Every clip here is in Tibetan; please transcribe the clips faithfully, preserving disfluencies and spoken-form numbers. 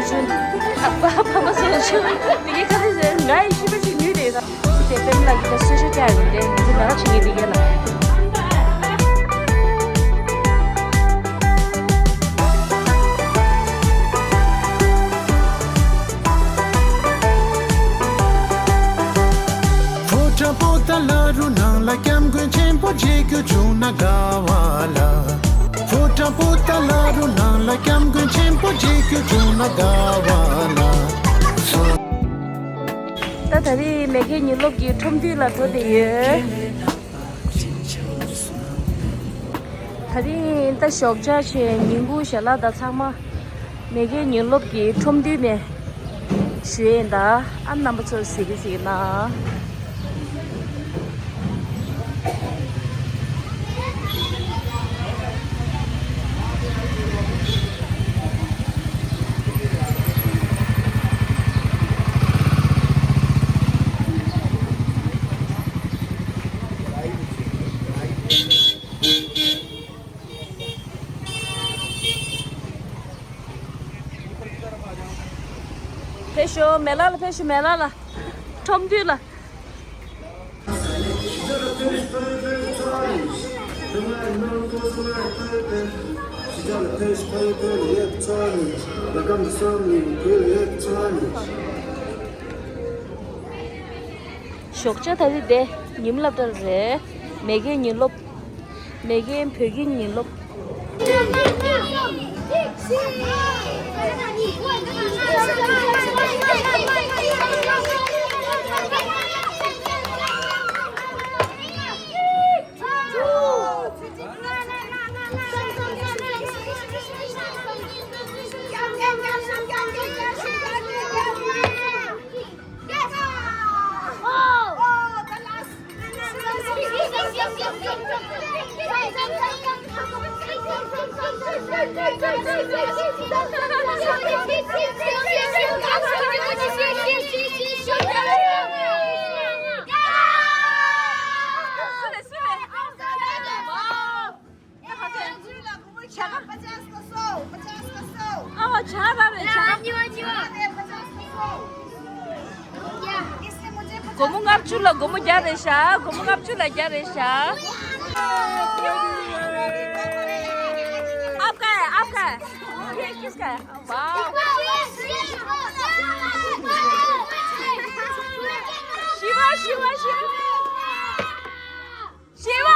ཨ་ཕ་ཕ་མ་སོང་ཆུ་དེ་གའི་ཁ་ཚིག་ཟེར། ང་ཡི་ཤི་པ་ཞིག་ནུས་རེད། དེ་པེམ་ལགས་ཀྱིས་ད་གསོལ་ཇ་བཀྱག་ཡོད་རེད། ང་ཚོ་ན་ར་བྱེད་མཁན་དེ་གའི་ལ། ཕོ་བྲང་པོ་ཏཱ་ལ་རུ་ནང་ལ་སྐྱབས་མགོན་ཆེན་པོ་མཇལ་རྒྱུ་བྱུང་ན་དགའ་བ་ལ། ཕོ་བྲང་པོ་ཏཱ་ལ་རུ་ནང་ལ་སྐྱབས་མགོན་ཆེན་པོ་མཇལ་རྒྱུ་བྱུང་ན་དགའ་བ་ལ། ད་ད་རེས་མེ་གྷལ་ཉིན་སློབ་ཀྱི་ཁྲོམ་འདུས་ལ་འགྲོ་བསྡད་ཡོད། ད་རིང་ད་ཞོགས་ཇ་བྱས། ཉིན་གུང་ཞལ་ལག་དང་ཚང་མ་མེ་གྷལ་ཉིན་སློབ་ཀྱི་ཁྲོམ་འདུས་ནས་ཞུ་ཡས་ཡིན། ད་ཨ་རྣམ་པ་ཚོར་གཟིགས་གཟིགས་གནང་། ཕེབས་ཤོག་མེ་ལ་ལ། ཕེབས་ཤོག་མེ་ལ་ལ། ཁྲོམ་འདུས་ལ། ཞོགས་ཇ་ད་རེས་དེ་ཉིན་སློབ་གྲྭ་རེད། མེ་གྷལ་ཉིན་སློབ། མེ་གྷལ་བོད་ཀྱི་ཉིན་སློབ། ཨ་བ་ཇ་ར་རེད། ཇ། སྒོར་མོ་ལྔ་བཅུ་ལ་སྒོར་མོ་བརྒྱ་རེད་ཤག་སྒོར་མོ་ལྔ་བཅུ་ལ་བརྒྱ་རེད་ཤག आपका है, आपका है। ये किसका है? वाह। शिवा, शिवा, शिवा। शिवा।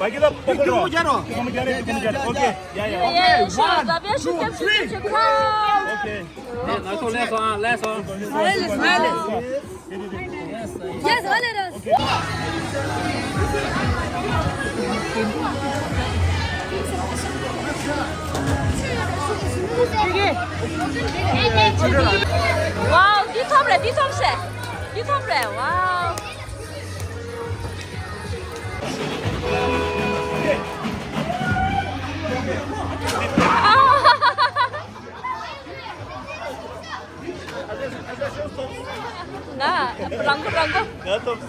बाकी तो पकड़ लो। तुम जा रहे हो? तुम जा रहे हो, तुम जा रहे हो। ओके, या, या। ये, ये, one, two, three. ओके। ये, लाओ तो ले सो, हाँ, ले सो। Smile, smile. Yes, वाले रस। Wow, ཏི་ཐོབ་རེད། ཏི་ཐོབ་ཤེ། ཏི་ཐོབ་རེད། Wow. ང་རང་མགོ་རང་མགོ། ང་ཐོབ།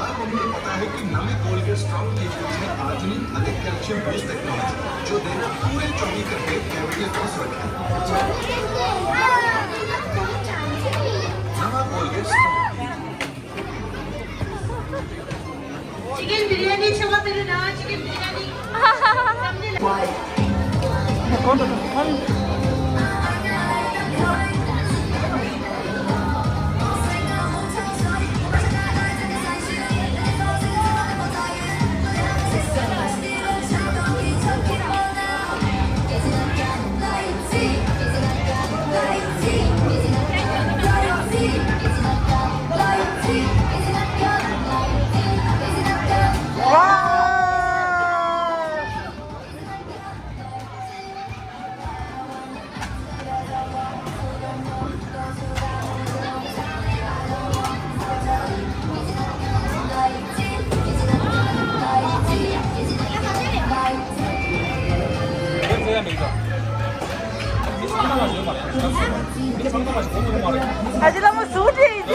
आपको पता है कि नवी कोलगेट स्ट्रॉन्ग टीथ में आर्जिनिन अधिक कैल्शियम बेस्ड टेक्नोलॉजी, जो देना पूरे चौबीस घंटे कैविटी को सुरक्षा। नवा कोलगेट स्ट्रॉन्ग। चिकन बिरयानी छवा तेरे ना, चिकन बिरयानी। ཨ་ཅེ་ལགས་མོ་ཟུག་བྲིས་ཡིན།